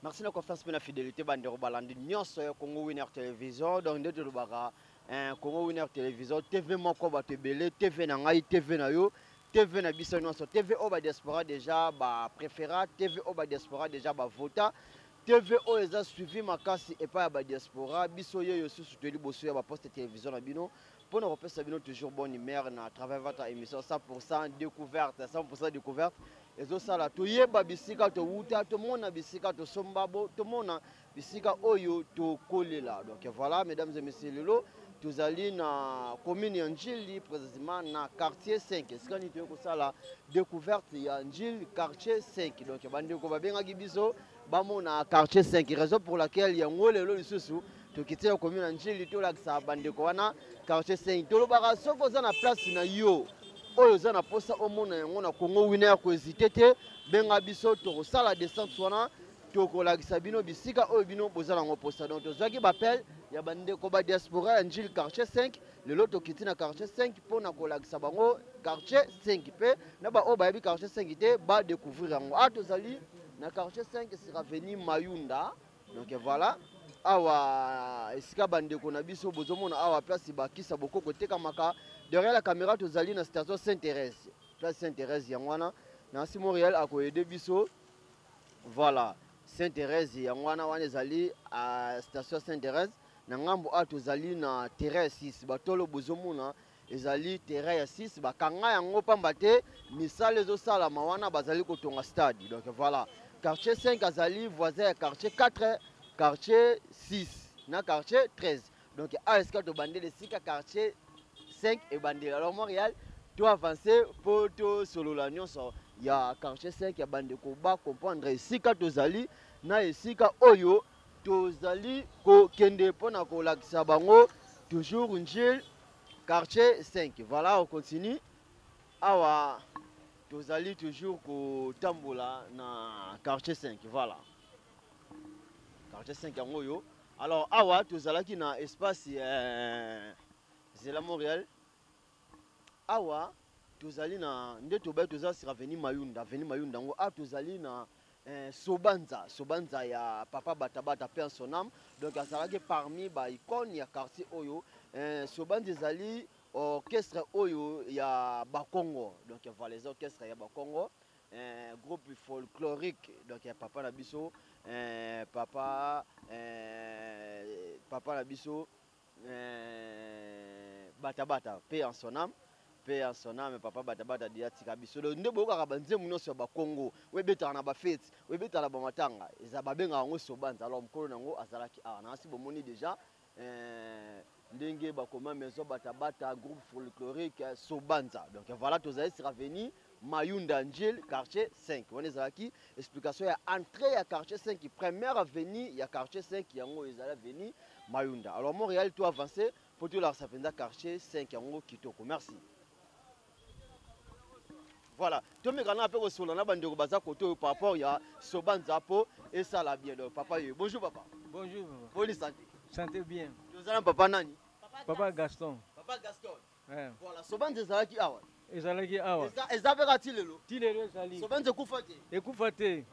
Merci na confiance mpe na fidélité, bandeko balandi nyonso ya Congo Winner Télévision. Donc nde tolobaka, Congo Winner Télévision, TV moko bato ebele, TV na ngai, TV na yo, TV na biso nyonso, TV oyo badiaspora déjà bapréféra, TV oyo badiaspora déjà bavota, TV oyo eza suivi makasi epai ya badiaspora. Biso yeyo susu toye liboso ya baposte télévision na bino mpona kopesa bino toujours bonne humeur na travers votre émission 100% découverte. 100% découverte ezosala toyeba bisika towuta, tomona bisika tosomba, bo tomona bisika oyo tokolela. Donc voilà, mesdames et messieurs, lelo tozali na commune ya Njili, précisément na quartier 5. Esika nini toyei kosala découverte ya Njili quartier 5? Donc bandeko babengaki biso bamona quartier 5, raison pour laquelle yango lelo lisusu tokiti na commune ya Njili, tolakisa bandeko wana quartier 5. Tolobaka, soki oza na place na yo oyo oza na posa omona yango na Congo Winner, kohésiter te, benga biso, tokosala descente wana, tokolakisa bino bisika oyo bino boza nango posa. Donc tozwaki baappel ya bandeko badiaspora ya Njili quartier 5. Lelo tokiti na quartier 5 mpona kolakisa bango quartier 5, mpe na baoyo bayebi quartier 5 te badécouvrir yango. Awa tozali na quartier 5 sur avenue Mayunda. Donc voilà, awa esika bandeko na biso bozomona awa, place bakisa bokoko etekamaka. Derrière la caméra, tozali na station Saint Thérèse, place Saint Thérèse yango wana. Na si Montréal akoaider biso. Voilà, Saint Thérèse yango wana. Wana ezali station Saint Thérèse. Na ngambo awa tozali na terrain 6. Batolo bozomona ezali terrain ya 6. Bakanga yango pamba te misala ezosalama wana, bazali kotonga stade. Donc voilà, quartier 5 azali voisin ya quartier 4, quartier 6 na quartier 13. Donc awa esika tobandeli, esika quartier 5 ebandeli. Alors Montréal, to avance mpo tosolola nyonso ya quartier 5 ya bandeko bacomprendre esika tozali na esika oyo tozali kokende mpona kolakisa bango toujours Njili quartier 5. Voilà, on continue. Awa tozali toujours kotambola na quartier 5. Voilà, quartier 5 yango oyo. Alors awa tozalaki na espace Zela Montréal. Awa tozali na nde tobai, toza sur avenue Mayunda. Avenue Mayunda yango awa tozali na Sobanza, Sobanza ya papa Batabata, paix en son âme. Donc azalaki parmi baicône ya quartier oyo. Sobanza ezali orchestre oyo ya Bakongo. Donc voilà, eza orchestre ya Bakongo, groupe folklorique. Donc ya papa na biso, papa na biso Batabata, paix en son âme, paix en son âme. Papa Batabata deya tika biso. Donc nde boyokaka banzembo nyonso ya Bakongo oyo ebetaka na bafete, oyo ebetaka na bamatanga, eza babengaka yango Sobanza. Alors mokolo nango azalaki awa na asi. Bomoni déjà ndenge bakoma maison Batabata, groupe folklorique Sobanza. Donc voilà, tozali sur avenue Mayunda, Njili quartier 5. Wana ezalaki explication ya entrée ya quartier 5. Première avenue ya quartier 5 yango ezali avenue Mayunda. Alors Montréal, to avancé mpo tolakisa mpenza quartier 5 yango kitoko. Merci. Voilà, tomekana mpe kosola na bandeko baza kote oyo par rapport ya Sobanza mpo esala bien. Donc papa ye, bonjour papa. Bonjour papa. Boni santé? Santé bien. Toza na papa nani? Papa Gaston. Papa Gaston. Ouais. Voilà, Sobanza ezalaki awa. Ezalaki awa. Eza mpe kati lelo? Ti lelo ezali. Sobanza ekufa te? Ekufa te.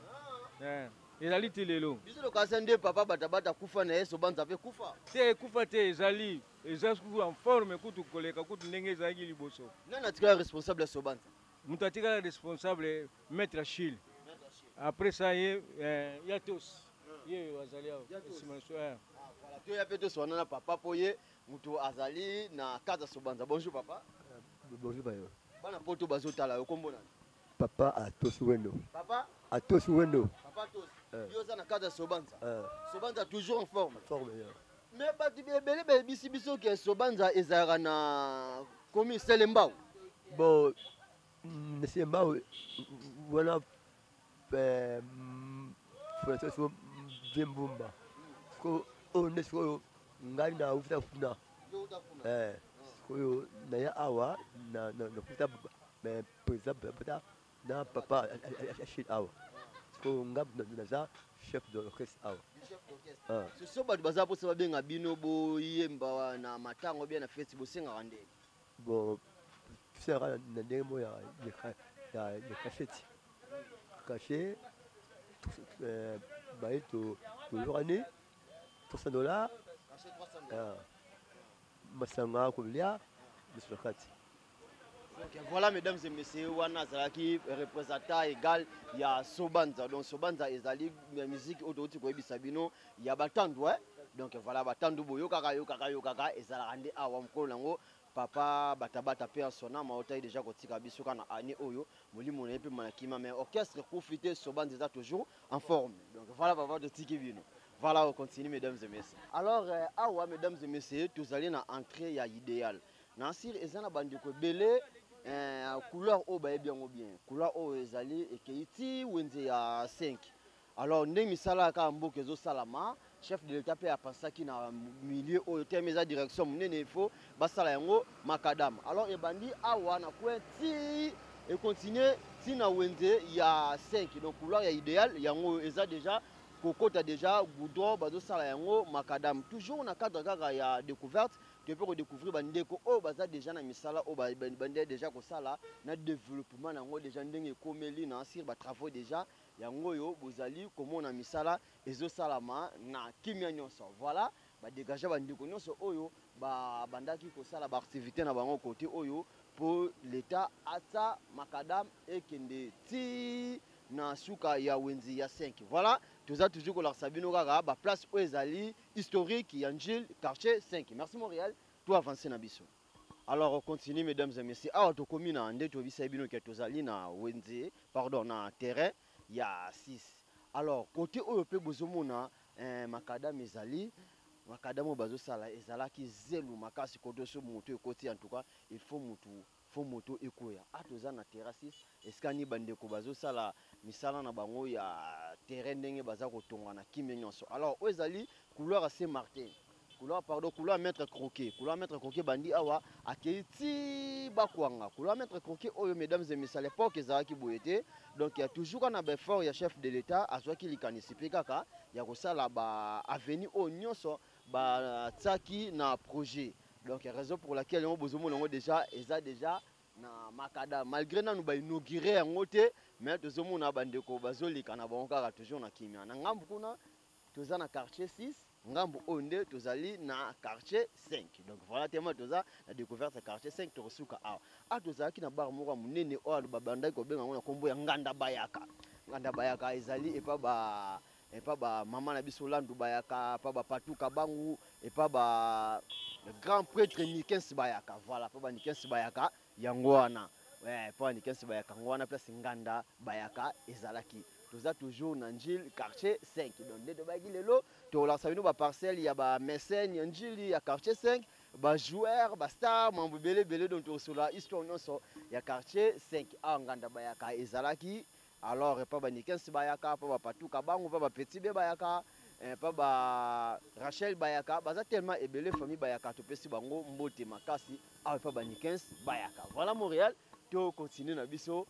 Eh, ezali ti lelo. Biso lokasa nde papa Batabata kufa na ye, Sobanza mpe kufa. Te, ekufa te, ezali. Eza kutu en forme kutu koleka kutu ndenge ezalaki liboso. Nani atikala responsable ya Sobanza? Moto atikala responsable, maître Achille. Après ça ye ya tos. Ye oyo azali awa. Nsima na so. Ah, voilà, toya mpe toswana na papa mpo ye moto azali na kati ya Sobanza. Bonjour papa. Bonjour bayo. Bana poto bazotala yo, kombo nani? Papa Atos Wendo. Papa? Atos Wendo. Papa Tos. Eh. Yo oza na kati ya Sobanza. Eh. Sobanza toujours en forme? Forme ya. Mais bato ebele bayebisi biso ke Sobanza ezalaka na komi Selembao. Bon, Selembao wana François Mbumba. Ko oyo nde sikoyo ngai nauta kuna. Eh, sikoyo naya awa na nakuta président bata na papa Achille awa. Sikoyo nga naza chef d'orchestre awa. Ah. So bato baza mposa babenga bino boyemba na matango bia na feti, bosengaka ndenge? Bon, tosengaka na ndenge moko ya cachet, cachet. Baye toyokani 300 $, masanga, kolia biso na kati. Donc voilà, mesdames et messieurs, wana azalaki représentant égal ya Sobanza. Donc Sobanza ezali musique oyo touti koyebisa bino ya batandu. Donc voilà, batandu boyokaka yokaka yokaka ezalaka nde awa. Mokolo nango papa Batabata mpe asonama otali déjà kotika biso kaka na année oyo, molimo na ye mpe na kima, mais orchestre ekufi te, Sobanza eza toujours en forme. Donc voilà, papa, totiki bino. Voilà, on continue, mesdames et messieurs. Alors awa, mesdames et messieurs, tozali na entrée ya Idéal na sir. Eza na bandeko ebele, couloir oyo bayebi yango bien. Couloir oyo ezali ekei ti wenze ya 5. Alors ndenge misala kaka mboka ezosalama, chef de l'État mpe apasaki na milieu oyo teme eza direction monene, il faut basala yango macadam. Alors ebandi awa na coin ti econtinue ti na wenze ya 5. Donc couloir ya Idéal yango eza déjà kokota déjà goudron, bazosala yango macadam. Toujours na cadre kaka ya découverte, tope kodécouvrir bandeko oyo baza déjà na misala oyo bande déjà kosala na développement yango déjà ndenge ekomeli na sur batravaux déjà yango oyo bozali komona, misala ezosalama na kimia nyonso. Voilà, badégage bandeko nyonso oyo babandaki kosala baactivité na bango kote oyo mpo l'État ata macadam ekende ti na suka ya wenze ya 5. Voilà, toza toujours kolakisa bino kaka baplace oyo ezali historique ya Njili, quartier 5. Merci Montréal, to avance na biso. Alors on continue, mesdames et messieurs. Awa tokomi na nde toyebisa bino ke tozali na wenze, pardon, na terrain ya 6. Alors côté oyo mpe bozomona macadam, ezali macadam oyo bazosala. Ezalaki zelu makasi kote so moto ekoti, en tout cas il faut motu fo moto ekoya. A toza na terrain 6, esika nini bandeko bazosala misala na bango ya terrain, ndenge baza kotonga na kimia nyonso. Alors oyo ezali couloir ya Saint Martin, couloir, pardon, couloir Maître Croquet. Couloir Maître Croquet bandi awa akei ti bakwanga. Couloir Maître Croquet oyo, mesdames et messieurs, à l'époque ezalaki boye te. Donc ya toujours kaka na baeffort ya chef de l'État, azwaki likanisi mpe kaka ya kosala baavenue oyo nyonso batiaki na projet. Donc raison pour laquelle yango bozomona yango déjà eza déjà na macadam, malgré nanu bainaugure yango te, mais tozomona bandeko bazoleka na bango kaka toujours na kimia. Na ngambu kuna toza na quartier 6, ngambu oyo nde tozali na quartier 5. Donc voilà, tema toza na découverte ya quartier 5. Tokosuka awa. Awa tozalaki na bar moko ya monene oyo babandaki kobenga yango na nkombo ya Nganda Bayaka. Nganda Bayaka ezali epa ba mama na biso Landu Bayaka, epa bapatuka bangu, epa ba grand prêtre Nikens Bayaka. Voilà, epa ba Nikens Bayaka yango wana, epa ba Nikens Bayaka yango wana, place Nganda Bayaka ezalaki. Toza toujours na Njili, quartier 5. Donc nde tobayaki lelo tokolakisa bino baparcelle ya bamécène ya Njili, ya quartier 5, bajoueur, bastar, mambo ebele ebele. Donc tokosola histoire nyonso ya quartier 5. Awa Nganda Bayaka ezalaki. Alors epa banikens bayaka, mpa bapatuka bango, mpa bapeti be bayaka, mpa ba Rachel bayaka, baza tellement ebele, famille bayaka, topesi bango mbote makasi. Awa epa banikens bayaka. Voilà, Montréal, tocontinue na biso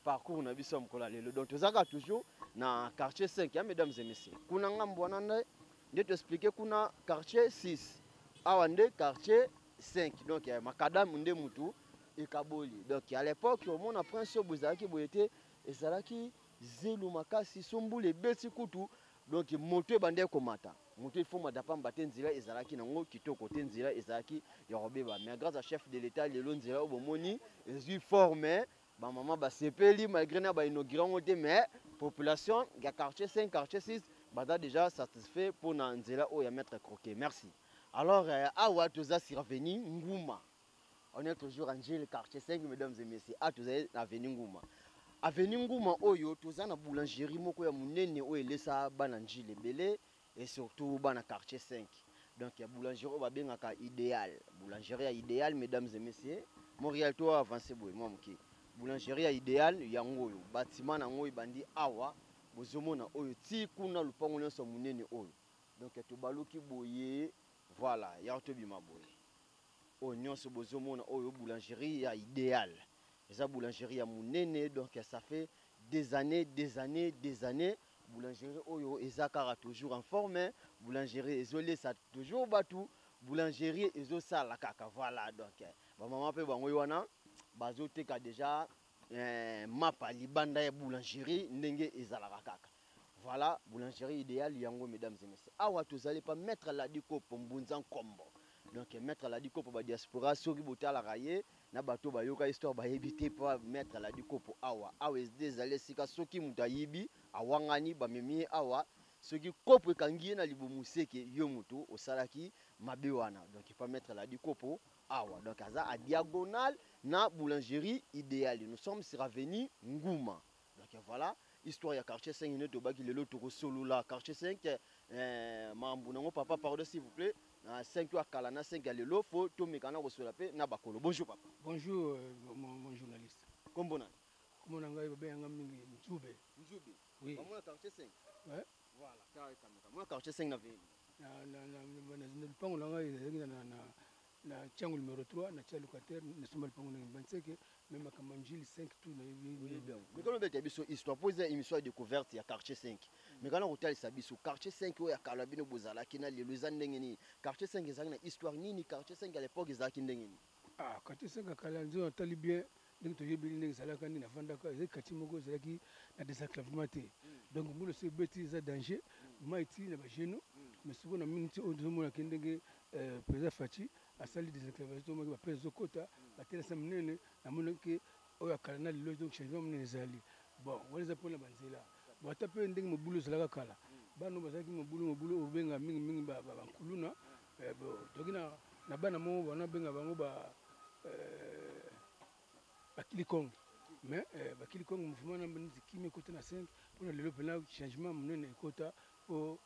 parcours na biso ya mokolo ya lelo. Donc tozalaka toujours na quartier 5 ya, mesdames et messieurs. Kuna ngambo wana nde toexplike kuna quartier 6, awa nde quartier 5. Donc macadam nde mutu ekaboli. Donc à l'époque omona prince oyo ezalaki boye te, ezalaki zelu makasi, so mbula ebeti kutu, donc moto ebandi ekomata, moto il faut mata pamba te. Nzela ezalaki nango kitoko te, nzela ezalaki ya kobeba. Mais grâce à chef de l'État, lelo nzela oyo bomoni ezwi forme, bamama basepeli. Malgré na bainaugure yango te, mais population ya quartier 5, quartier 6 baza déjà satisfait mpona nzela oyo ya Maître Croquet. Merci. Alors awa toza sur avenue Nguma. On est toujours en Njili, quartier 5, mesdames et messieurs. Awa tozali na avenue Nguma. Avenue Nguma oyo toza na boulangerie moko ya monene oyo elesa bana Njili ebele et surtout bana quartier 5. Donc ya boulangerie oyo babengaka Idéal, boulangerie ya Idéal, mesdames et messieurs. Montréal, to avance boye mwa moke. Boulangerie ya Idéal yango oyo, bâtiment nango ebandi awa bozomona oyo ti kuna, lupango nyonso monene oyo. Donc tobaluki boye, voilà, ya tobima boye. Oyo nyonso bozomona oyo boulangerie ya Idéal, eza boulangerie ya monene. Donc ça fait des années, des années, des années, boulangerie oyo eza kaka toujours en forme. Boulangerie ezolesa toujours bato, boulangerie ezosala kaka. Voilà, donc bamama mpe bango wana bazoteka déjà mapa libanda ya boulangerie ndenge ezalaka kaka. Voilà, boulangerie idéale yango, mesdames et messieurs. Awa tozali pa maître Ladi Kopo Mbunza Nkombo. Donc maître Ladi Kopo ba diaspora soki botalaka ye na bato bayoka histoire bayebi te pa maître Ladi Kopo awa. Awa ezali esika soki moto ayibi awangani bamemi ye awa, soki kopo ekangi ye na libumu seke yo moto osalaki mabe wana. Donc pa maître Ladi Kopo awa. Donc aza à diagonale na boulangerie idéale. Nous sommes sur avenue Nguma. Donc voilà, histoire ya quartier 5 nde tobaki lelo tokosolola quartier 5 mambu nango papa, pardon s'il vous plaît, na 5 ya kala na 5 ya lelo fo tomeka na kosola pe na bakolo. Bonjour papa. Bonjour mon journaliste. Kombo nani? Kombo na ngai babenganga mingi Nzube. Nzube. Oui. Bamona quartier 5. Ouais. Voilà, carré kameka. Mona quartier 5 na veni. Na na na na lupango na ngai ezalaki na Tshangu numéro 3 na tia locataire na somba lupango na Mbanseke mais makambo Njili 5 tout na yebi. Mais quand on beta biso histoire poser émission de découverte ya quartier 5. Mais quand on kotalisa biso quartier 5 oyo ya kala bino bozalaki na lelo eza ndenge nini? Quartier 5 ezalaki na histoire nini? Quartier 5 à l'époque ezalaki ndenge nini? Ah, quartier 5 ya kala nzo natali bien ndenge toyebeli ndenge ezalaka nde navandaka ezalaki quartier moko ezalaki na désenclavement te. Donc mbula soki ebeti eza danger, mai ti na bageno. Mais sikoyo na mingi ti oyo tozomonaki ndenge président Fatshi asali désenclavement, tomonaki bapese ezokota batelesa monene, namonaki oyo akala na lelo, donc changement monene ezali. Bon, wana eza mpona banzela. Bon, ata mpe ndenge mobulu ezalaka kala, bana oyo bazalaki mobulu mobulu obenga mingimingi bankuluna. Bon, toki na bana moko wana benga bango bakili Kong. Mais bakili Kong mouvement na neti kimi ekota na 5 mpona lelo mpena changement monene ekota po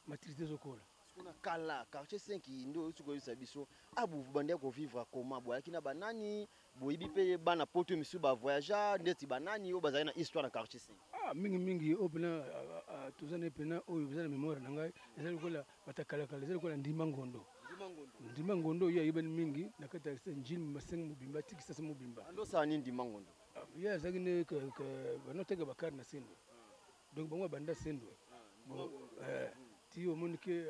maturité ezokola. Kuna kala quartier 5 nde oyo soki oyebisa biso abu bande kovivre koma boyaki na banani, boyebi mpe bana poto misusu bavoyagea ndeti banani oyo bazali na histoire na quartier 5? Ah, mingimingi oyo mpena toza na mpena oyo eza na mémoire na ngai eza lokola batakalakala, eza lokola Ndima Ngondo. Ndima Ngondo oyo ayebani mingi na kati ya Njili Masengo mobimba, tikisasa mobimba. Andosala nini Ndima Ngondo? Ye azalaki ne banoteka bakare na Sendwe, donc bango babanda Sendwe ti omoni ke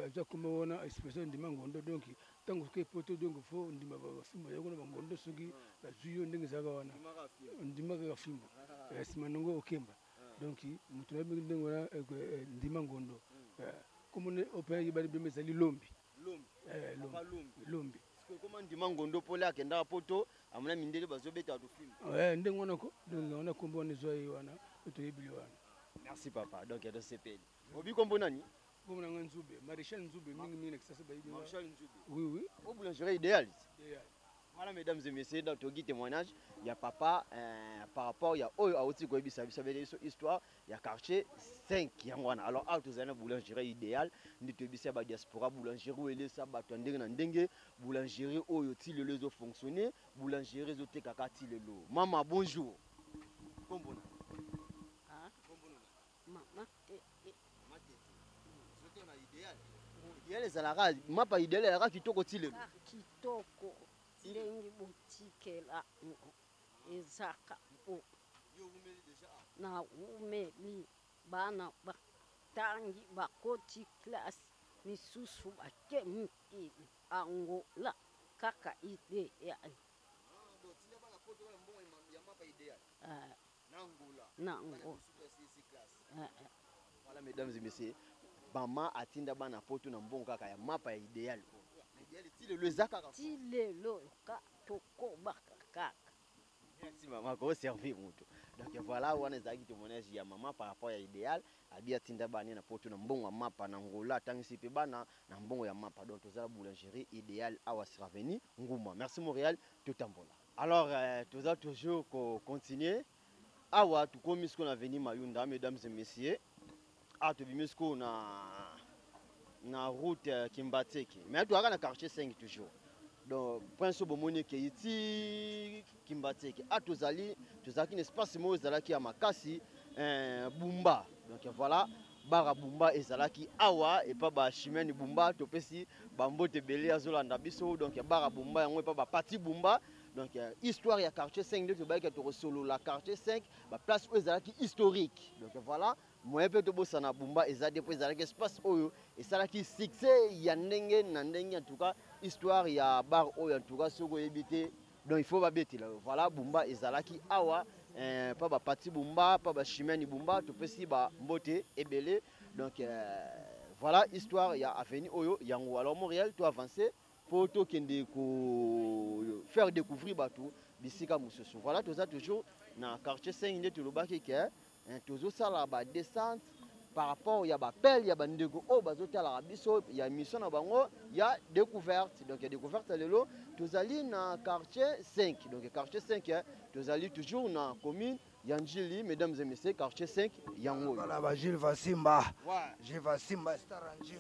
aza komba wana expression Ndima Ngondo. Donc ntango soki poto, donc fo ndima bafimbo azalaki kuna bangondo, soki bazwi yo ndenge ezalaka wana ndima kaka fimbo, nsima nango okemba. Donc moto nayebi ndenge wana Ndima Ngondo komona oyo ayebani bembe ezali Lombi. Lombi. Koma Ndima Ngondo mpole akendaka poto amona mindele bazobeta bato fimbo. Ndenge wana ko, donc wana kombo wana ezwa ye wana oyo toyebili wana. Merci papa. Donc tosepeli obi kombo nani? Kombo nanga Nzube, Maréchal Nzube, mingimingi na Kisasa bayebi. Maréchal Nzube. Oui. Au boulangerie idéale. Idéal. Voilà, mesdames et messieurs, dans togi témoignage, il y a papa par rapport, il y a oyo auti koyebisa biso biso histoire, il y a quartier 5 yango wana. Alors awa tozali na boulangerie idéale nde toyebisa ba diaspora, boulangerie oyo elesa bato ya ndenge na ndenge, boulangerie oyo ti lelo ezofonctionne, boulangerie ezotekaka ti lelo. Mama, bonjour. Kombo na? Ah, Kombo na? Mama Tete. Mama Tete. Ozoteka na idéal. Idéal ezalaka mapa idéal ezalaka kitoko ti lelo? Ka kitoko ndenge botikela ngo ezaka po. Yo umeli déjà awa? Na umeli, bana batangi, bakoti classe, misusu bake mikili Angola, kaka idéal. Ah, bon, tina bana poto wana mbongo ya mapa idéal. Ah, Na Angola. Na Bana Angola. misusu ya CC classe. Ah, ah. Voilà, mesdames et messieurs, mama atinda bana poto na mbongo kaka ya mapa ya idéal. Na idéal ti lelo eza kaka. Ti lelo ka tokobaka kaka. Merci mama, ko servir moto. Donc voilà, wana ezalaki témoignage ya mama par rapport ya idéal. Abi atinda bana na poto na mbongo ya mapa, na Angola atangisi mpe bana na mbongo ya mapa. Donc tozala boulangerie idéal awa sur avenue Nguma. Merci Montréal, totambola. Alors toza toujours ko continuer. Awa tokomi sikoyo na avenue Mayunda, mesdames et messieurs. Awa tobimi sikoyo na route Kimbanseke. Mais toyaka na quartier 5 toujours. Donc prince bomoni ekei ti Kimbanseke. A tozali tozalaki na espace moko ezalaki ya makasi, Bumba. Donc voilà, bara Bumba ezalaki awa epa ba Chimene Bumba, topesi bambote ebele azolanda biso. Donc bara Bumba yango epa ba Pati Bumba. Donc histoire ya quartier 5 nde tobayaki tokosolola quartier 5, ba place oyo ezalaki historique. Donc voilà, moyen mpe tobosana Bumba eza te mpo ezalaki espace oyo esalaki succès ya ndenge na ndenge. En tout cas histoire ya bar oyo, en tout cas soki oyebi te. Donc il faut babetela yo. Voilà, Bumba ezalaki awa, eh, pa ba Pati Bumba, pa ba Chimène Bumba, topesi ba mbote ebele. Donc voilà histoire ya avenue oyo yango. Alors Montréal to avancer po tokende ko faire découvrir bato bisika mosusu. Voilà, toza toujours na quartier 5 nde tolobaki ke, eh, tozosala ba descente par rapport ya ba pelle ya bandeko oyo bazotalaka biso ya mission na bango ya découverte. Donc ya découverte lelo tozali na quartier 5. Donc quartier 5, eh, tozali toujours na commune ya Ndjili, mesdames et messieurs, quartier 5 yango. Voilà, ba Gilles Vasimba. Ouais. Gilles Vasimba, star Ndjili.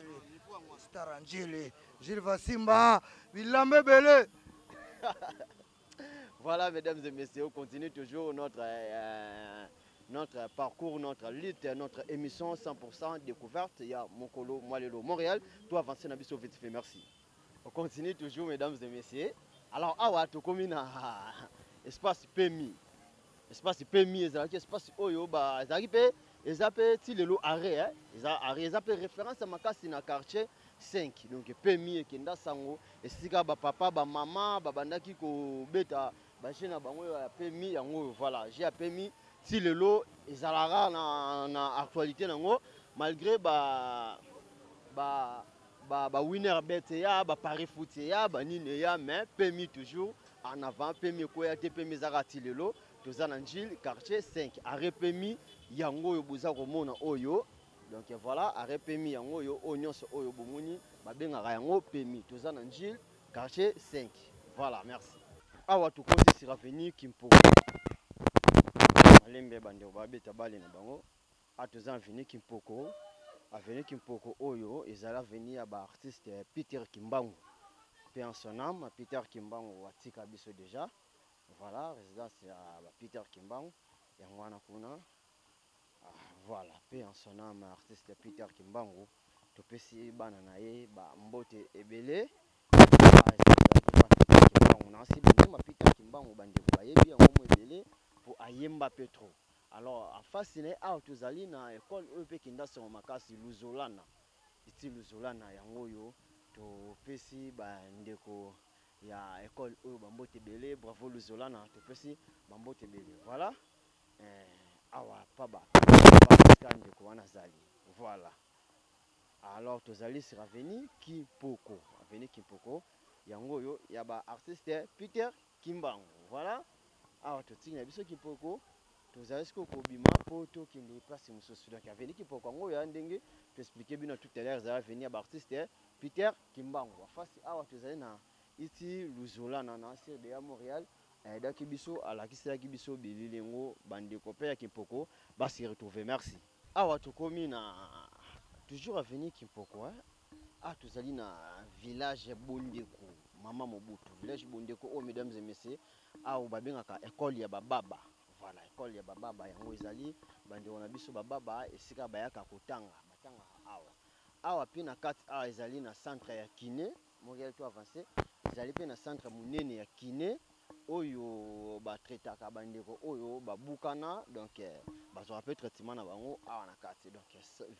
Star Ndjili. Gilles Vasimba, bilambe belé. Voilà, mesdames et messieurs, on continue toujours notre parcours, notre lutte, notre émission 100% découverte. Il y a Mokolo, Mwalelo, Montréal. Tout avancer dans biso vite fait, merci. On continue toujours, mesdames et messieurs. Alors, awa, tokomi na espace PMI. Espace PMI, ezalaki espace oyo, ba, ezalaki pe, eza pe ti lelo arrêt, hein. Eza arrêt, eza pe référence ya makasi na quartier 5. Donc PMI ekenda sango, esika ba papa, ba mama, ba bandaki kobeta ba jeu na bango ya PMI yango, voilà, jeu ya PMI ti lelo ezalaka na actualité nango, malgré ba winner bet ya, ba pari foot ya, ba nini ya, mais PMI toujours en avant, PMI koya te, PMI ezalaka ti lelo. Toza na Ndjili, quartier 5, arrêt PMI yango oyo boza komona oyo. Donc voilà, arrêt PMI yango oyo, oyo nyonso oyo bomoni babengaka yango PMI. Toza na Ndjili, quartier 5. Voilà, merci. Awa tokoti sur avenue Kimpoko. Malembe bandeko babeta bale na bango. Awa toza avenue Kimpoko. Avenue Kimpoko oyo ezala avenue ya ba artiste Peter Kimbangu. Pe en son âme, Peter Kimbangu atika biso déjà. Voilà, résidence ya ba Peter Kimbangu. Yango wana kuna. Ah, voilà, pe en son âme artiste Peter Kimbangu. Topesi bana na ye ba mbote ebele. Nasi bandima Peter Kimbangu bandeko bayebi yango mo ebele po ayemba pe trop. Alors en face na ye awa tozali na école oyo pe kenda songo makasi Luzolana. Iti Luzolana yango oyo topesi bandeko ya école oyo ba mbote ebele. Bravo Luzolana, topesi ba mbote ebele. Voilà. Awa pa ba pa ndeko wana azali. Voilà. Alors tozali sur avenue Kimpoko. Avenue Kimpoko yango oyo ya ba artiste Peter Kimbangu. Voilà. Awa totiki na biso Kimpoko, tozali sikoyo kobima po tokende place mosusu. Donc avenue Kimpoko yango oyo ya ndenge to expliquer bino tout à l'heure, ezali avenue ya ba artiste Peter Kimbangu. Afasi awa tozali na iti Luzolana na CDA Montréal. Ayedaki biso, alakiselaki biso bilili yango bandeko pe ya Kimpoko ba se retrouver. Merci. Awa tokomi na toujours avenue Kimpoko, hein. Ah, tozali na village Bondeko, Mama Mobutu. Village Bondeko oyo, mesdames et messieurs, awa babengaka école ya bababa. Voilà, école ya bababa yango ezali bandeko na biso bababa esika bayaka kotanga, batangaka awa. Awa pe na kati awa ezali na centre ya kiné, Montréal to avancé, ezali pe na centre monene ya kiné oyo ba traitaka bandeko oyo babukana, donc bazwaka pe traitement na bango awa na kati. Donc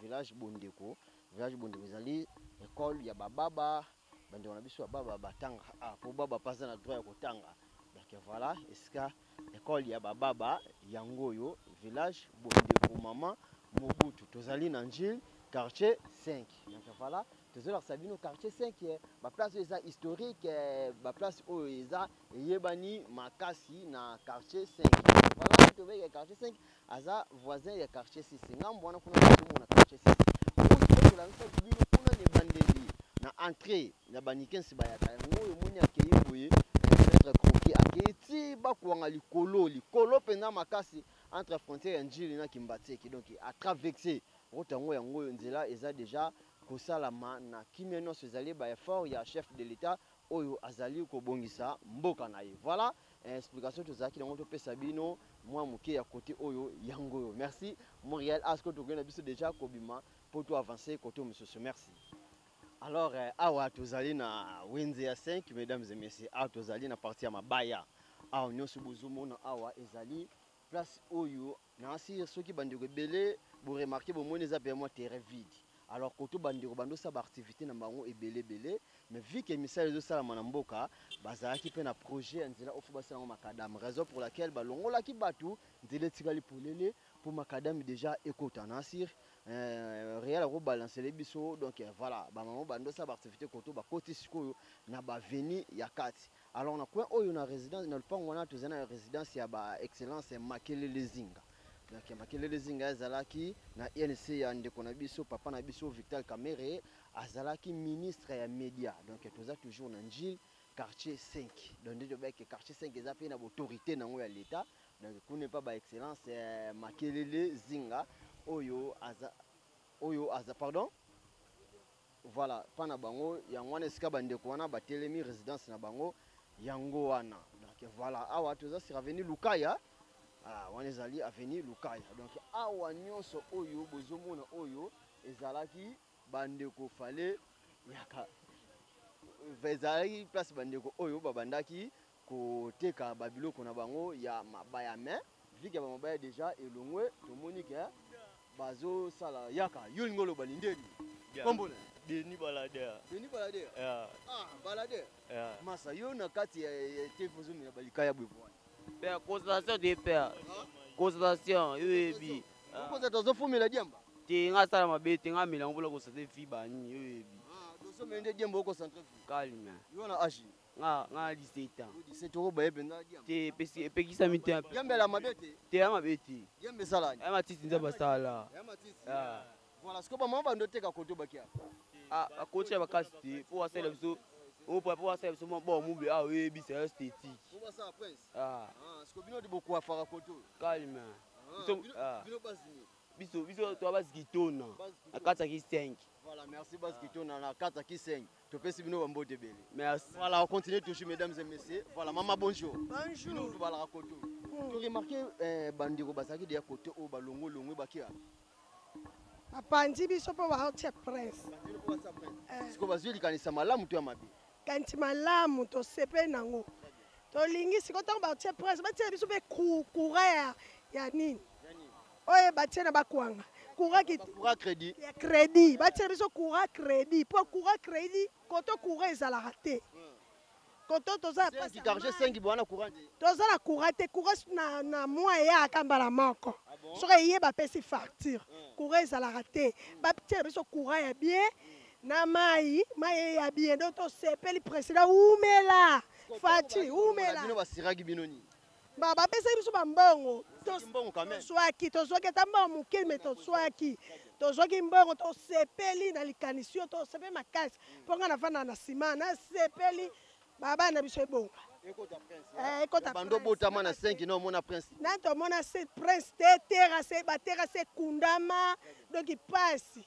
village Bondeko, village Bondeko ezali école ya bababa, bandeko na biso ya baba batanga, ah, po baba paza na droit ya kotanga. Donc voilà, esika école ya bababa yango oyo village Bondeko Mama Mobutu. Tozali na Ndjili quartier 5. Donc voilà, tozolakisa bino quartier 5, ba place oyo eza historique, ba place oyo eza eyebani makasi na quartier 5. Voilà, tobenge quartier 5 aza voisin ya quartier 6. Ngambo wana kuna tozomona quartier 6. Oyo tolakisa bino kuna ne bandeli na entrée ya banikensi bayaka yango oyo moni akei boye, maître croquet akei ti bakwanga likolo, likolo mpenza makasi entre frontière ya Ndjili na Kimbanseke. Donc a traversé route yango, yango oyo nzela eza déjà kosalama na kimia nyonso, ezali ba effort ya chef de l'État oyo azali kobongisa mboka na ye. Voilà, explication tozalaki nango topesa bino mwa moke ya côté oyo yango oyo. Merci Montréal, asko tokende na biso déjà kobima po to avancer côté mosusu. Merci. Alors, awa tozali na wenze ya 5, mesdames et messieurs, awa tozali na partie ya mabaya. Awa nyonso bozomona awa ezali place oyo na asir soki bandeko ebele bo remarquer bomoni eza pe mwa terrain vide. Alors koto bandeko bandosala baactivité na bango ebele ebele, mais vu que misala ezosalama na mboka, bazalaki mpe na projet ya nzela oyo fo basala yango macadam, raison pour laquelle balongolaki bato, nzela etikali polele mpo macadam déjà ekota na sir réel akobalancele biso. Donc voilà, bamama bandosala baactivité koto bakoti sikoyo na baveni ya kati. Alors na coin oyo, na résidence, na lupango wana, toza na résidence ya ba excellence Makelele Zinga. Donc Makelele Zinga ezalaki na INC ya ndeko na biso, papa na biso Vital Kamerhe, azalaki ministre ya média. Donc toza toujours na Njili, quartier 5. Donc nde tobaki quartier 5 eza mpe na baautorité nango ya l'État. Donc kuna epa ba excellence Makelele Zinga oyo aza, pardon, voilà, mpa na bango yango wana, esika bandeko wana batelemi, résidence na bango yango wana. Donc voilà, awa toza sur avenue Lukaya. Ah, wana ezali avenue Lukaya. Donc awa nyonso oyo bozomona oyo ezalaki bandeko fale yaka, ezalaki place bandeko oyo babandaki koteka babiloko na bango ya mabaya. Mais vu que bamabaya déjà elongwe, tomoni ke bazosala yaka. Yo olingi oloba lindeni? Kombo na? Denis Balader. Denis Balader. Yeah. Ah, Balader. Yeah. Masa yo na kati ya TV ozomela balika ya boye wana. Père, concentration te, père. Concentration, yo yebi. Okoza tozofumela diamba. Te, nga asala mabe te, nga amela ngo mpona concentre fi bani, yo yebi. Tozomela nde diamba, oconcentre fi. Calme. Yo na age? Nga 17 ans. 17, okobaye mpenza diamba? Te, epekisami te. Diamba ela mabe te? Te, ya mabe te. Diamba esalani? Ya matiti nzambe asala. Ya matiti. Ah. Voilà, sikoyo bamama bando oteka koto bakia? Ah, bakoti ya bakasi te, mpo basalela biso po basalela biso mwa bon mube awa, oyebi, c'est esthétique. Po basala prince. Ah. Ah, sikoyo bino bokuafaka koto? Calme. Ah. Bino basini? Biso toa basikitona na kati ya ki 5. Voilà, merci basikitona na kati ya ki 5. Topesi bino bambote ebele. Merci. Voilà, on continue toujours, mesdames et messieurs. Voilà, maman, bonjour. Bonjour. Bino tobalaka koto. Toremarquer bandeko bazalaki deya kote oyo, balongolongwe bakia. Bapanzi biso mpo baotia prince. Sikoyo bazwi likanisa malamu to ya mabe? Kanti malamu, tosepeli nango, tolingi. Sikoyo ntango batie prince, batia biso mpe courant ya nini oyo batie na bakwanga, courant Courant crédit. Ya crédit. Batia biso courant crédit, mpo courant crédit koto courant ezalaka te. Koto toza na pasi ya Quartier 5 bwana, courant te? Toza na courant te. Courant na mwa eyaka mbala moko, soki eye bapesi facture. Courant ezalaka te. Batia biso courant ya bien na mai, mai ya bien. Donc tosepeli. Président umela, Fatshi umela. Bino basiraki bino nini? Bapesaki biso bambongo. Mbongo quand même? Tozwaki ata mbongo moke, me tozwaki mbongo. Tosepeli na likanisi oyo, tosepeli makasi, mpo nga navanda na nsima, nasepeli. Babana na biso ebonga. Ekota. Bando botama na 5 na omona prince? Na tomona se prince te, terrasse, baterrasse ekundama. Donc pasi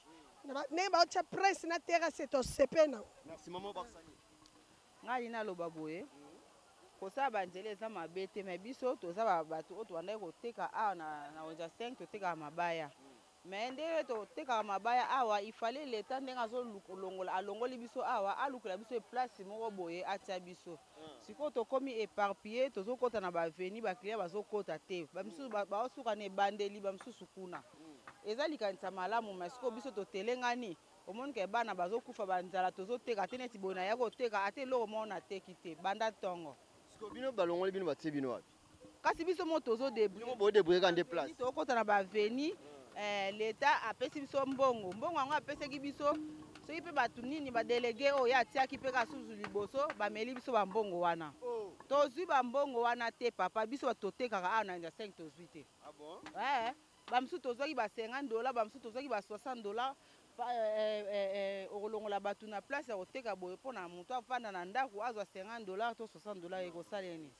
ndenge baotya prince na terrasse, tosepeli nango. Merci, mama Barsani. Ngai naloba boye, kosala banzela eza mabe te, me biso toza bato oyo tobandaki koteka awa na wenze 5, totekaka mabaya. Me ndenge totekaka mabaya awa, ifale leta ndenge azolongola, alongoli biso awa, alukela biso place moko boye atia biso. Sikoyo tokómi éparpillé, tozokɔta na baavenue, baclient bazokɔta te, bamisusu baosuka na ebandeli, bamisusu kuna. Eza likanisa malamu, me sikoyo biso totelengani. Omoni ke bana bazokufa banzala, tozoteka te. Neti boye naya koteka, ata eloko moko nateki te banda ntongo. Sikoyo bino balongoli bino, batie bino wapi? Kasi biso mo tozodébrouiller. Bodébrouiller ka nde place? Tokɔta na baavenue. Leta apesi biso mbongo, mbongo yango apesaki biso, soki mpe bato nini, badélégué oyo ye atiaki mpe kaka susu liboso, bameli biso bambongo wana. Tozwi bambongo wana te, papa. Biso bato totekaka awa na wenze 5, tozwi te. Bamisusu tozwaki ba 50 dollar, bamisusu tozwaki ba 60 dollar. Okolongola bato na place ya koteka boye, mpo na moto afanda na ndako azwa 50 dollar to 60 dollar, ekosala nini?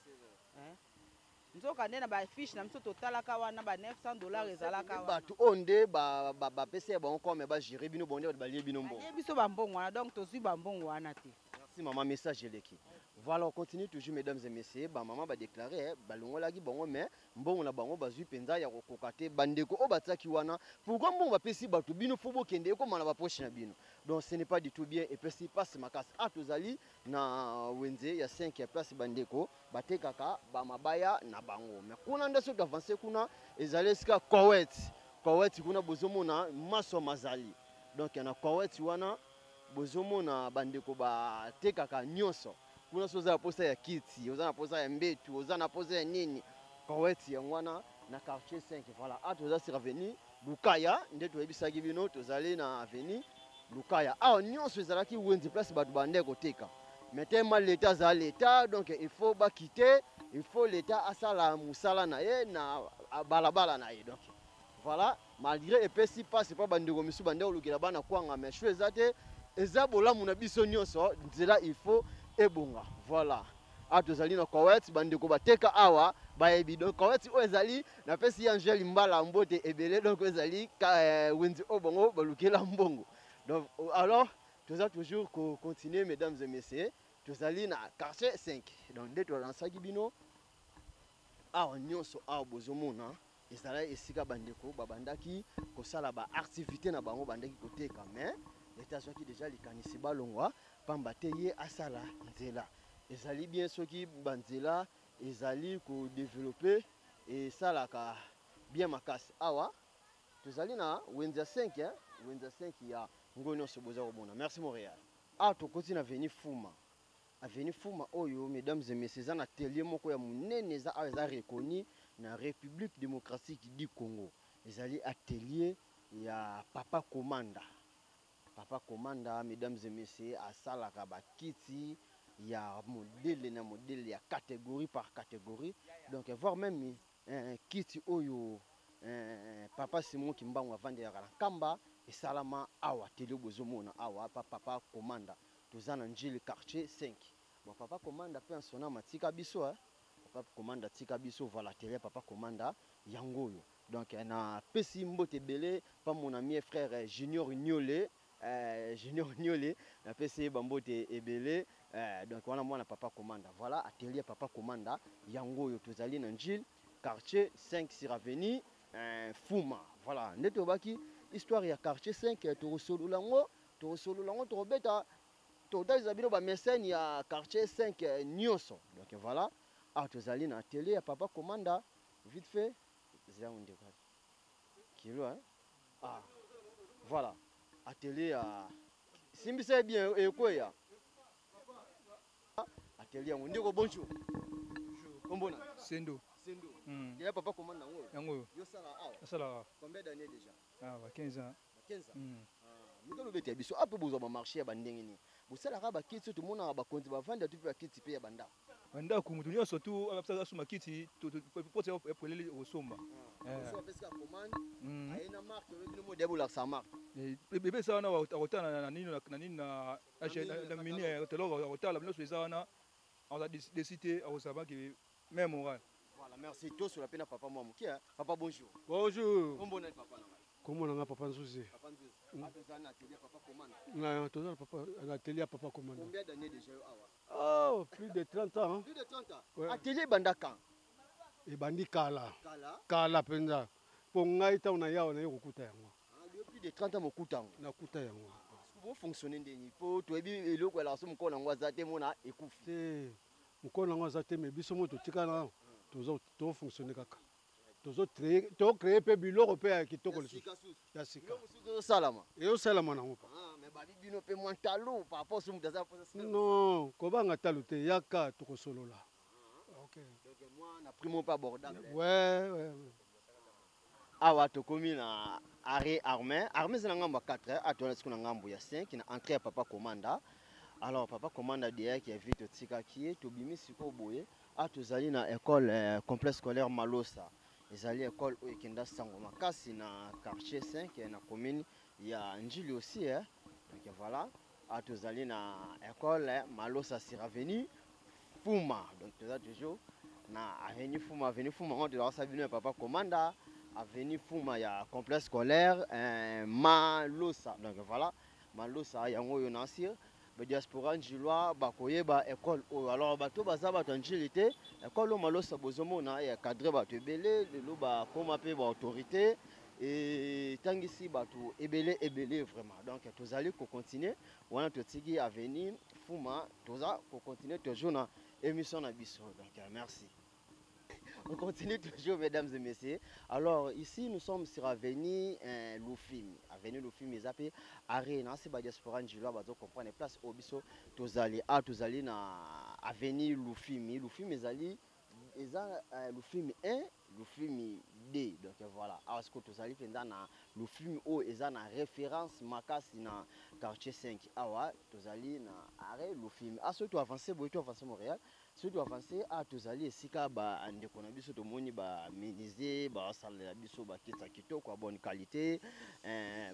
Nzoka nde na bafiche na biso totalaka wana, ba 900 dollar ezalaka wana. Bato oyo nde bapesi ya bango kome bagérer bino, bonde bato balie bino mbongo. Balie biso bambongo wana, donc tozwi bambongo wana te. Merci maman, message eleki. Voilà, on continue toujours, mesdames et messieurs. Bamama badéclaré balongolaki bango, mais mbongo na bango bazwi mpenza ya kokoka te. Bandeko oyo batiaki wana, pourquoi mbongo bapesi bato, bino fo bokende ekóma na bapoche na bino? Donc ce n'est pas du tout bien, epesi mpasi makasi. A tozali na wenze ya 5 ya place bandeko batekaka bamabaya na bango. Mais kuna nde soki avance kuna, ezali esika Kowet. Kowet kuna bozomona maso mazali. Donc na Koweït wana bozomona bandeko batekaka nyonso kuna. So oza na posa ya kiti, oza na posa ya mbetu, oza na posa ya nini, Koweït yango wana na quartier 5. Voilà, a toza sur avenue Lukaya. Nde toyebisaki bino, tozali na avenue Lukaya. Awa nyonso ezalaki wenze, place bato bande koteka. Mais tellement l'État aza l'État, donc il faut bakite, il faut l'État asala mosala na ye na balabala na ye. Donc voilà, malgré epesi mpasi mpo bandeko misusu bande kolukela bana kwanga, mais choix eza te, eza bolamu na biso nyonso. Nzela il faut ebonga. Voilà, awa tozali na Koweït. Bandeko bateka awa bayebi. Donc Koweït oyo ezali, napesi Angele Mbala mbote ebele. Donc oyo ezali wenze oyo bango balukela mbongo. Donc alors toza toujours kocontinue, mesdames et messieurs, tozali na quartier 5. Donc nde tolansaki bino awa nyonso, awa bozomona ezalaki esika bandeko babandaki kosala baactivité na bango, bandaki koteka. Mais leta azwaki déjà likanisi balongwa, pamba te ye asala nzela. Ezali bien soki banzela ezali kodévelopper, esalaka bien makasi. Awa tozali na wenze ya 5, eh? Wenze ya 5 ya ngo nyonso boza komona. Merci Montréal. Awa tokoti na avenue Fuma. Avenue Fuma oyo, mesdames et messieurs, eza na atelier moko ya monene eza awa, eza reconnu na République démocratique du Congo. Ezali atelier ya Papa Komanda. Papa Komanda, mesdames et messieurs, asalaka bakiti ya modèle na modèle, ya catégorie par catégorie, donc voire même kiti oyo Papa Simon Kimbangu avandelaka na Nkamba esalama awa. Atelier bozomona awa pa Papa Komanda, toza na Njili, quartier 5. Bon, Papa Komanda mpe ansonama atika biso, eh? Papa Komanda atika biso. Voilà, atelier Papa Komanda yango oyo. Donc napesi mbote ebele pa mon ami et frère Junior Niole, Junior Niole, napesi ye bambote ebele. Donc wana mwana Papa Komanda. Voilà, atelier Papa Komanda yango oyo, tozali na Njili, quartier 5, sur avenue Fuma. Voilà, nde tobaki histoire ya quartier 5, tokosolola yango, tokosolola yango, tokobeta, totalisa bino bamesene ya quartier 5 nyonso. Donc voilà, awa tozali na atelier ya Papa Komanda. Vite fait, zango ndeko kilo, hein? Ah, voilà, atelier ya simbisa ye bien, ekweya. Atelier yango. Ndeko, bonjour, kombona? Sendo. Sendo. Ya Papa Komanda yango? Yango oyo. Yosala awa? Asalaka. Combien d'années déjà? Ah, ba 15 ans. Ba 15 ans. Mito lobeti ya biso ape, bozwa bamarché ya bandenge nini? Bosalaka bakiti oyo tomonaka bakonzi bavanda tu, mpe bakiti mpe ya bandako? Bandako, moto nyonso tu asomba kiti poti ya polele, okosomba. So apesika commande, aye na marque oyo bino mode bolakisa marque? Bebe eza wana, akotala na nini, na nini, na mini catalogue, akotala nyonso eza wana, akozala déçu te, akozala baki même moral. Voilà, merci. Tosola mpe na papa mwa moke. Papa, bonjour. Bonjour. Kombo nani, papa na ngai? Kombo na nga Papa Nzuzi. Papa Nzuzi, toza na atelier Papa Komanda. Na toza na papa na atelier ya Papa Komanda. Combien d'années déjà yo awa? Oh, plus de 30 ans, hein. Plus de 30 ans? Ouais. Atelier ebanda quand? Ebandi kala. Kala. Kala mpenza, mpo ngai ntango na yawa naye kokuta yango. Ah, yo plus de 30 ans mokuta yango? Nakuta yango. Bofonctionne ndeni? Mpo toyebi eloko elaka so mokolo yango aza te, mona ekufi. Te, mokolo yango aza te, mais biso mo totikala, tofonctionne kaka, tocréer mpe biloko mpe ya kitoko lisusu ya sika. Mosusu ezosalama? Ezosalama nango pa. Mais babi bino mpe mwa ntalo par rapport so moto aza. Non, kobanga talo te, yaka tokosolola. Ok. Donc mwa na prix mo mpe abordable. Ouais. Awa tokomi na arrêt armé. Armé eza na ngambo ya 4, atona siko na ngambo ya 5, na entrée ya Papa Komanda. Alors Papa Komanda deyaki ya vie, totikaki ye, tobimi sikoyo boye. A tozali na école complexe scolaire Malosa. Ezali école oyo ekenda sango makasi na quartier 5, na commune ya Njili aussi, eh. Donc voilà, a tozali na école Malosa sur avenue Fuma. Donc toza toujours na avenue Fuma. Avenue Fuma ngo tozalaka bino ya Papa Komanda, avenue Fuma ya complexe scolaire Malosa. Donc voilà, Malosa yango oyo na sir badiaspora njilwa bakoyeba école oyo. Alors bato baza bato ya Njili te, école oyo Malosa bozomona ya cadre bato ebele, lelo bakóma mpe baautorité, etangisi bato ebele ebele vraiment. Donc tozali kocontinue wana, totiki avenue Fuma, toza kocontinue toujours na émission na biso. Donc merci. On continue toujours, mesdames et messieurs. Alors, ici, nous sommes sur Avenue Lufimi. Avenue Lufimi, eza pe arrêt na se ba diaspora njilo bazo comprendre place oyo biso tozali. Ah, tozali na Avenue Lufimi. Lufimi ezali eza Lufimi 1, Lufimi 2. Donc voilà. Awa sikoyo tozali mpenza na Lufimi oyo eza na référence makasi na quartier 5. Awa tozali na arrêt Lufimi. Ah, soki to avancer boye, to avancer Montréal. Soki to avancer, ah, tozali esika ba ndeko na biso tomoni ba menuisier basalela biso bakiti ya kitoko ya bonne qualité,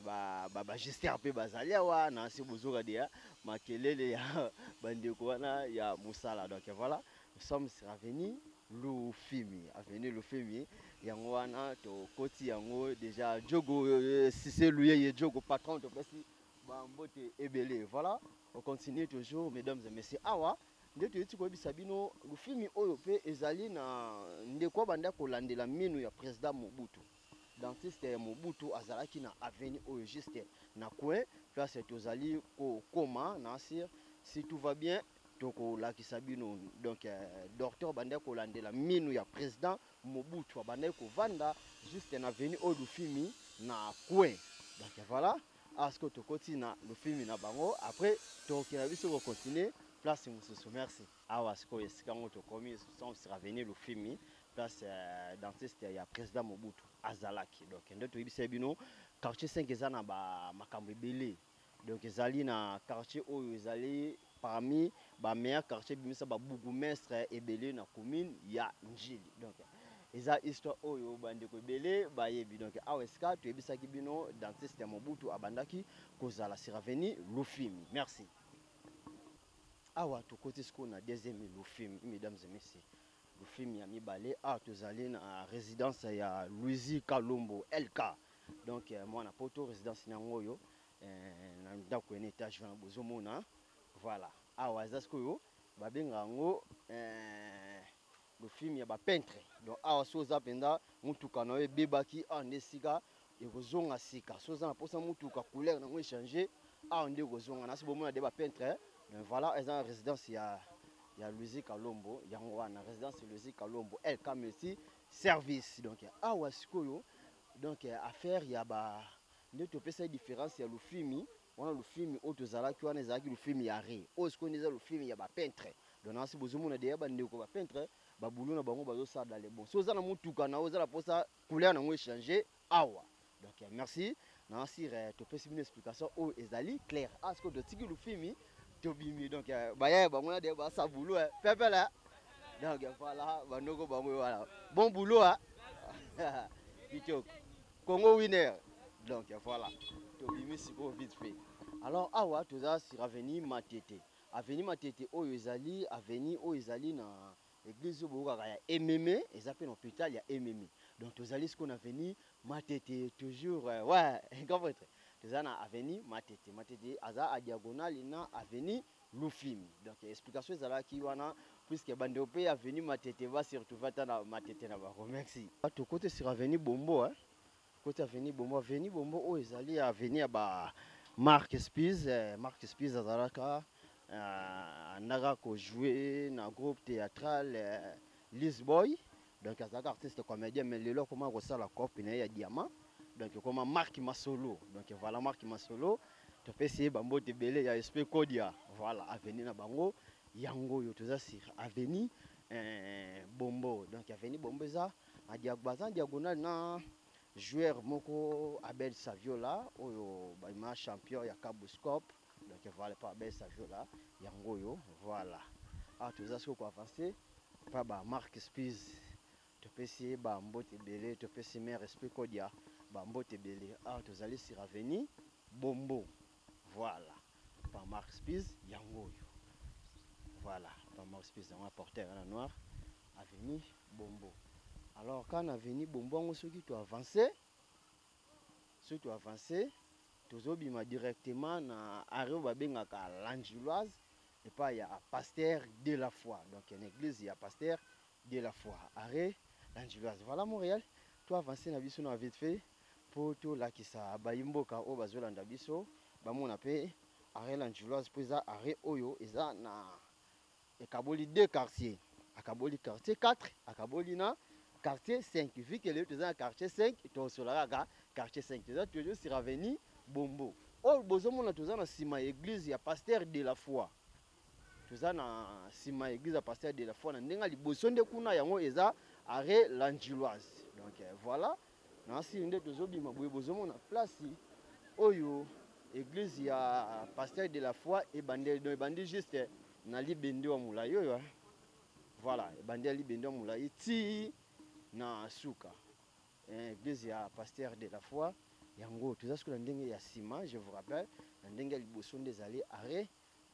ba gestionnaire mpe bazali awa na se, bozoka deya makelele ya bandeko wana ya mosala. Donc voilà, nous sommes sur avenue Lufimi. Avenue Lufimi yango wana tokoti yango déjà. Diogo Cissé Luyeye Diogo patron, topesi bambote ebele. Voilà, on continue toujours, mesdames et messieurs. Awa nde toyeti koyebisa bino Lufimi oyo mpe ezali na ndeko abanda kolandela minu ya président Mobutu. Dentiste ya Mobutu azalaki na avenue oyo, juste na coin place tozali kokoma na sir. Si tout va bien, tokolakisa bino. Donc docteur abandaki kolandela minu ya président Mobutu, abandaki kovanda juste na avenue oyo Lufimi na coin. Donc voilà, aske tokoti na Lufimi na bango, après tokokenda biso kocontinue place mosusu. Merci. Awa sikoyo esika yango tokomi, sur avenue Lufimi, place dentiste ya président Mobutu azalaki. Donc nde toyebisa bino, quartier 5 eza na bamakambo ebele. Donc ezali na quartier oyo ezali parmi bameilleur quartier ebimisa babourgmestre ebele na commune ya Njili. Donc eza histoire oyo bandeko ebele bayebi. Donc awa esika toyebisaki bino dentiste ya Mobutu abandaki kozala sur avenue Lufimi. Merci. Awa tokoti sikoyo na deuxième Lufimi, mesdames et messieurs. Lufimi ya mibale, awa tozali na résidence ya Louisi Kalombo LK. Donc mwana poto, résidence nango oyo na ndako ene étage wana bozomona. Voilà, awa eza sikoyo babengaka yango Lufimi ya bapeintre. Donc awa so oza mpenza motuka na yo ebebaki, awa nde esika ekozonga sika. So oza na mposa motuka couleur nango echange, awa nde ekozonga. Nasi bomona de bapeintre. Donc voilà, eza na résidence ya Louisi Kalombo yango wana, résidence Louisi Kalombo LK Multi Service. Donc awa sikoyo, donc affaire ya ba nde topesa différence ya Lufimi wana. Lufimi oyo tozalaki wana ezalaki Lufimi ya re, oyo sikoyo nde eza Lufimi ya bapeintre. Donc nasi bozomona deya bandeko bapeintre babulu na bango bazosala dans le bon. So oza na motuka na oza na mposa couleur nango echange, awa. Donc merci na sire, topesi bino explication oyo ezali claire. Ah, sikoyo totiki Lufimi, tobimi. Donc bayaya bango na deya basa boulot pepele. Donc voilà, bandoko bango voilà, bon boulot kitoko, Congo Winner. Donc voilà, tobimi sikoyo vite fait. Alors awa toza sur avenue Matete. Avenue Matete oyo ezali avenue oyo ezali na église oyo boyokaka ya Ememe, eza mpe na hôpital ya Ememe. Donc tozali sikoyo na avenue Matete toujours, ouais, grand prêtre, toza na avenue Matete. Matete aza a diagonale na avenue Lufimi. Donc explication ezalaki wana, puisque bandeko mpe avenue Matete ba se retrouve ata na Matete na bango. Merci. Tokoti sur avenue Bombo, hein. Koti avenue Bombo. Avenue Bombo oyo ezali avenue ya ba Marc Spies. Marc Spies azalaka andaka kojouer na groupe théâtral Lisboy. Donc azalaka artiste comédien, mais lelo akoma kosala cope na ye ya diamant. Donc ekoma Marc Masolo. Donc voilà, Marc Masolo, topesi ye bambote ebele ya SP Kodia. Voilà, avenue na bango yango oyo, toza sur avenue Bombo. Donc avenue Bombo eza baza diagonale na joueur moko Abel Saviola oyo baima champion ya Kabuscope. Donc voilà, pa Abel Saviola yango oyo. Voilà, awa toza sikoyo koavance pa ba Marc Spies, topesi ye bambote ebele, topesi mare Esprit Kodia bambote ebele. Awa tozali sur avenue Bombo. Voilà, pa Marc Spies yango oyo. Voilà, pa Marc Spies yango, porteur na noir, avenue Bombo. Alors quand avenue Bombo yango, soki toavance, soki toavance, tozobima directement na arrêt oyo babengaka Langiloise, epai ya pasteur de la foi. Donc na église ya pasteur de la foi, arrêt Langiloise. Voilà, Montréal, toavance na biso na vite fait mpo tolakisa bayi mboka oyo bazolanda biso bamona mpe arrêt Langiloise, mpo eza arrêt oyo eza na ekaboli deux quartiers, akaboli quartier 4, akaboli na Quartier 5. Vu que lelo toza na quartier 5, tokosola kaka quartier 5. Toza toujours sur avenue Bombo. Oyo bozomona toza na nsima ya église ya Pasteur de la Foi. Toza na nsima ya église ya Pasteur de la Foi na ndenge ya liboso nde kuna yango eza arrêt Langiloise. Donc voilà, na asili nde tozobima boye bozomona place oyo église ya Pasteur de la Foi ebandeli. Donc ebandi juste na libende wa molai oyo, hein. Voilà, ebandi ya libende wa molai ti na suka. Église ya Pasteur de la Foi yango toza sikoyo na ndenge ya nsima, je vous rappelle, na ndenge ya liboso nde ezali arrêt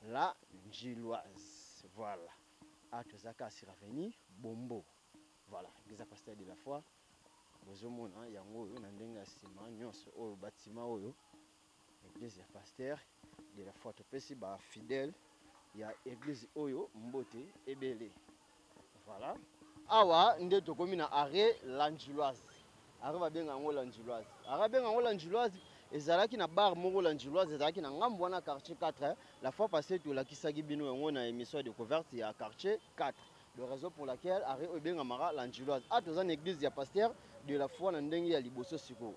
la Njiloise. Voilà, a toza kaka sur avenue Bombo. Voilà, église ya Pasteur de la Foi bozomona yango oyo na ndenge ya nsima nyonso oyo bâtiment oyo église ya Pasteur de la Foi. Topesi ba fidèle ya église oyo mbote ebele. Voilà, awa nde tokomi na arrêt Langiloise. Arrêt babenga yango Langiloise. Arrêt babenga yango Langiloise ezalaki na bar moko Langiloise ezalaki na ngambo wana quartier 4. La fois passée tolakisaki bino yango na émission ya découverte ya quartier 4. De raison pour laquelle arrêt oyo ebengamaka Langiloise. A toza na église ya Pasteur de la Foi na ndenge ya liboso sikoyo.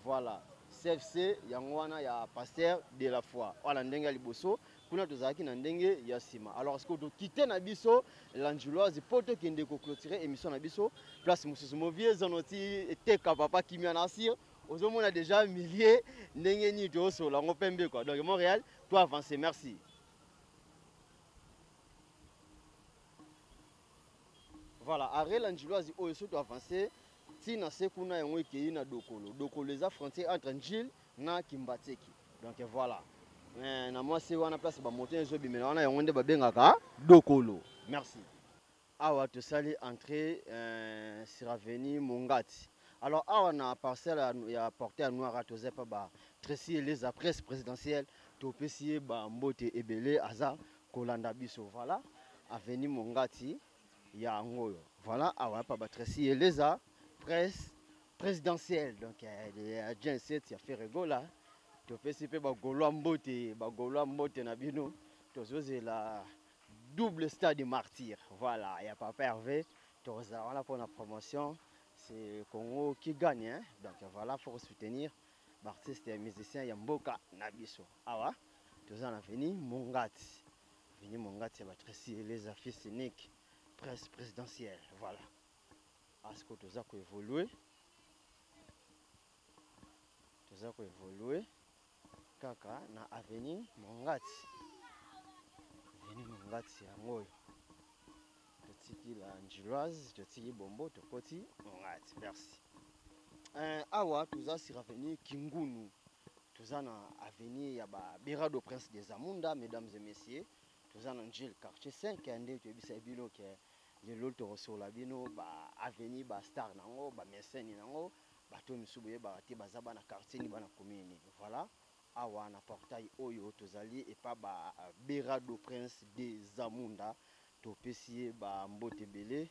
Voilà, CFC yango wana ya Pasteur de la Foi. Wana ndenge ya liboso, kuna tozalaki na ndenge ya nsima. Alors est-ce que tokite na biso Langiloise po tokende ko clôturer émission na biso place mosusu. Movie zonoti eteka papa kimia na sir, ozomona déjà millier ndenge nini tozosola yango pembe quoi. Donc Montréal, to avancer, merci. Voilà, arrêt Langiloise oyo surtout avancer ti na se kuna yango ekei na Dokolo. Dokolo eza frontière entre Njil na Kimbatseki. Donc voilà. Na mwasi wana place ba moto ezobimela wana yango nde babengaka Dokolo. Merci. Awa tosali entrée sur avenue Mongati. Alors awa na parcelle ya portée ya noir toza pa ba Tracy Eleza presse présidentielle topesi ye ba mbote ebele aza kolanda biso. Voilà, avenue Mongati ya ngoyo. Voilà, awa pa ba Tracy Eleza presse présidentielle. Donc ya Gen 7 ya Ferregola topesi pe ba Gaulois mbote, ba Gaulois mbote na bino. Tozozela double stade de martyr. Voilà, ya papa Hervé tozala wana pour la promotion, c'est Congo qui gagne, hein. Donc voilà, faut soutenir l'artiste et musicien ya mboka na biso. Awa toza na avenue Mongati. Avenue Mongati ya ba Tracy Eleza fils unique presse présidentielle. Voilà. Asko toza ko évoluer. Toza ko évoluer kaka na avenue Mongati. Avenue Mongati yango oyo. Totiki la Njiloise, totiki Bombo, tokoti Mongati. Merci. Awa toza sur avenue Kingunu. Toza na avenue ya ba Berado Prince des Amunda, mesdames et messieurs. Toza na Njil quartier 5 nde toyebisa bino ke lelo tokosola bino ba avenue ba star nango, ba mécène nango, bato misusu boyebaka te baza bana quartier ni bana commune. Voilà, awa na portail oyo tozali epa ba Berado Prince des Amunda, topesi ye ba mbote ebele.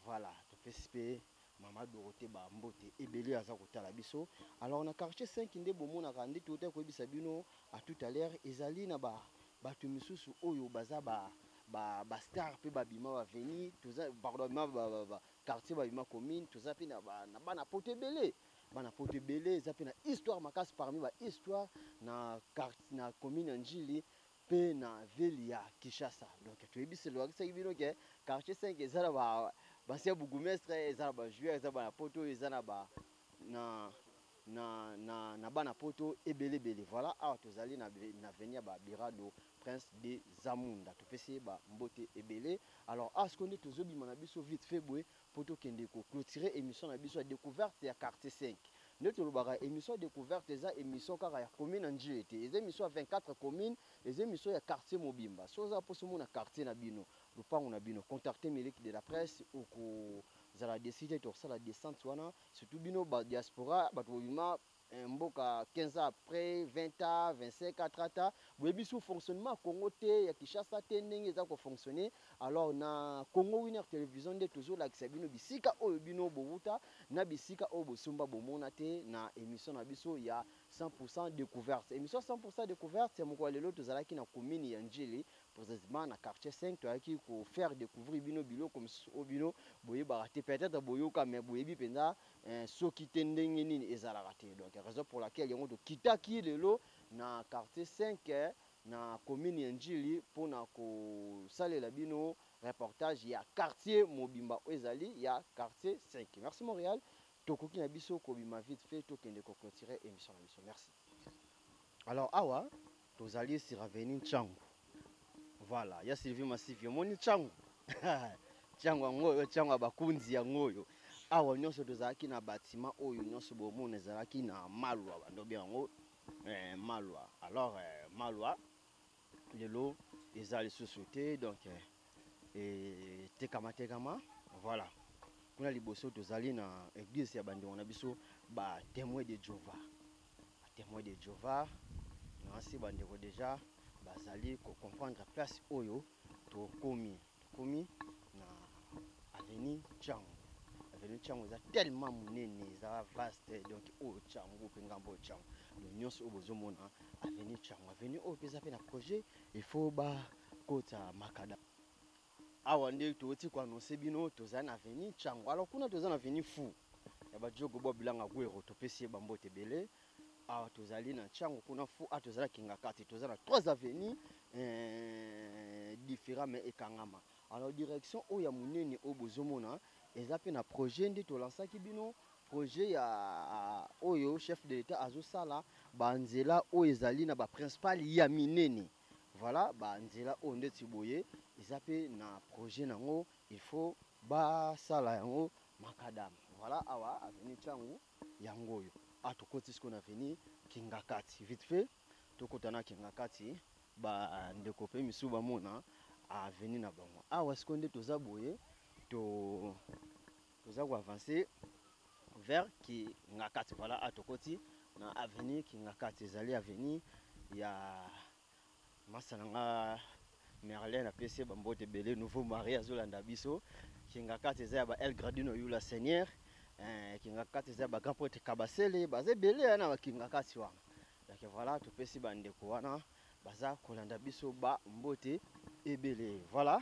Voilà, topesi pe Mama Dorothée ba mbote ebele aza kotala biso. Alors na quartier 5 nde bomonaka nde toyota koyebisa bino à tout à l'heure ezali na ba bato misusu oyo baza ba star pe babima ba veni, toza pardon babima ba quartier babima commune, toza pe na ba, na bana poto ebele. Bana poto ebele eza pe na histoire makasi parmi ba histoire na quartier, na commune ya Njili pe na ville ya Kinshasa. Donc toyebisi lwakisaki bino ke quartier 5 eza na ba basia bourgmestre, eza na ba joueur, eza bana poto, eza na ba, na, na, na, na bana poto ebele ebele. Voilà, awa tozali na, na avenue ya ba Berado Prince de Zamunda. Topesi ba mbote ebele. Alors awa sikoyo nde tozobima na biso vite fait boye po tokende ko clôturer émission na biso ya découverte ya quartier 5. Nde tolobaka émission ya découverte eza émission kaka ya commune ya Njili te, eza émission ya 24 communes, eza émission ya quartier mobimba. So oza mposa omona quartier na bino, lopango na bino, contacter Miliki de la presse, okozala décider tosala descente wana, surtout bino ba diaspora, bato bobima mboka 15 ans après, 20 ans, 25 ans, 30 ans, boyebi sous fonctionnement Congo te, ya Kinshasa te, ndenge eza ko fonctionner. Alors na Congo Winner Télévision nde toujours lakisa bino bisika oyo bino bowuta na bisika oyo bosomba bomona te na émission na biso ya 100% découverte. Émission 100% découverte ya mokolo lelo tozalaki na commune ya Njili. Précisément na quartier 5, toyaki ko faire découvrir bino biloko mosusu oyo bino boyebaka te, peut-être boyoka mais boyebi mpenza soki te ndenge nini ezalaka te. Donc raison pour laquelle yango tokitaki lelo na quartier 5 na commune ya Ndjili mpona kosalela bino reportage ya quartier mobimba oyo ezali ya quartier 5. Merci Montréal, tokoki na biso kobima vite fait, tokende koclôturer émission na biso. Merci. Alors awa tozali sur avenue Tshangu. Voilà, ya Sylvie Massivi, omoni Tshangu. Tshangu yango oyo, Tshangu ya bakunzi yango oyo. Awa nyonso tozalaki na bâtiment oyo nyonso bomona ezalaki na Malwa, bando yango Malwa. Alors Malwa lelo eza lisusu te, donc tekama tekama. Voilà, kuna liboso tozali na église ya bandeko na biso ba Témoin de Jéhovah. Ba Témoin de Jéhovah, nasi bandeko déjà bazali ko comprendre place oyo tokomi. Tokomi na avenue Tshangu. Avenue Tshangu eza tellement monene, eza vaste, donc oyo Tshangu mpe ngambo oyo Tshangu. Donc nyonso oyo bozomona avenue Tshangu. Avenue oyo mpe eza mpe na projet, il faut bakota makada. Awa nde towuti koannonce bino tozali na avenue Tshangu. Alors kuna toza na avenue Fou ya badiogo bo bilanga Gwero, topesi ye bambote ebele. Awa tozali na Tshangu, kuna Fou, awa tozali na Kingakati. Toza na 3 avenues différent mais ekangama. Alors direction oyo ya monene oyo bozomona eza mpe na projet nde tolansaki bino projet ya oyo chef de l'État azosala banzela oyo ezali na ba principal ya minene. Voilà, banzela oyo ndeti boye eza mpe na projet nango, il faut basala yango makadam. Voilà, awa avenue Tshangu yango oyo. Tokoti sikoyo na avenue Kingakati. Vite fait tokota na Kingakati, bandeko mpe misusu bamona avenue na bango. Awa sikoyo nde toza boye, toza koavancer vers Kingakati. Voilà, tokoti na avenue Kingakati, ezali avenue ya masa na nga Merlin, apesi ye bambote ebele, nouveau mari azolanda biso. Kingakati eza ya ba El Gradino Yula Seigneur. Kingakati eza ya ba grand prêtre Kabasele, baza ebele na ba Kingakati wana. Donc voilà, topesi bandeko wana baza kolanda biso ba mbote ebele. Voilà,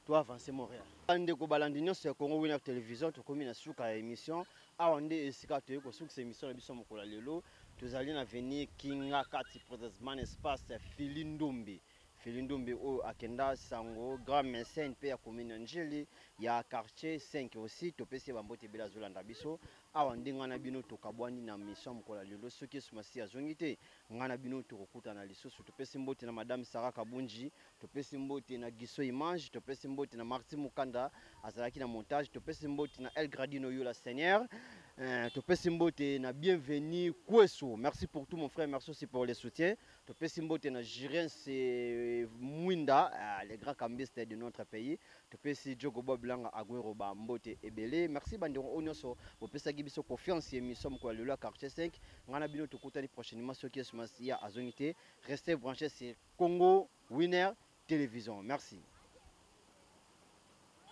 to avancer Montréal. Bandeko balandi nyonso ya Congo Winner Télévision, tokomi na suka ya émission. Awa nde esika toyei kosukisa émission na biso mokolo ya lelo. Tozali na avenue Kingakati, précisément espace Fili Ndombe. Fili Ndombe oyo akenda sango grand mécène mpe ya commune ya Ndjili ya quartier 5 aussi. Topesi ye bambote ebele, azolanda biso. Awa nde ngai na bino tokabwani na mission mokolo ya lelo. Soki Yesu Masiya azongi te, ngai na bino tokokutana lisusu. Topesi mbote na madame Sarah Kabunji, topesi mbote na Giso Image, topesi mbote na Martin Mukanda azalaki na montage, topesi mbote na El Gradino Yula Seigneur, topesi mbote na Bienvenue Kweso. Merci pour tout mon frère, merci aussi pour le soutien. Topesi mbote na Jirens Mwinda, les grands cambistes de notre pays. Topesi Diogo Bob Langa Agüero ba mbote ebele. Merci bandeko oyo nyonso bopesaki biso confiance ya émission mokolo ya lelo ya quartier 5. Ngai na bino tokutani prochainement soki Yesu Masiya azongi te. Restez branchés sur Congo Winner Télévision. Merci.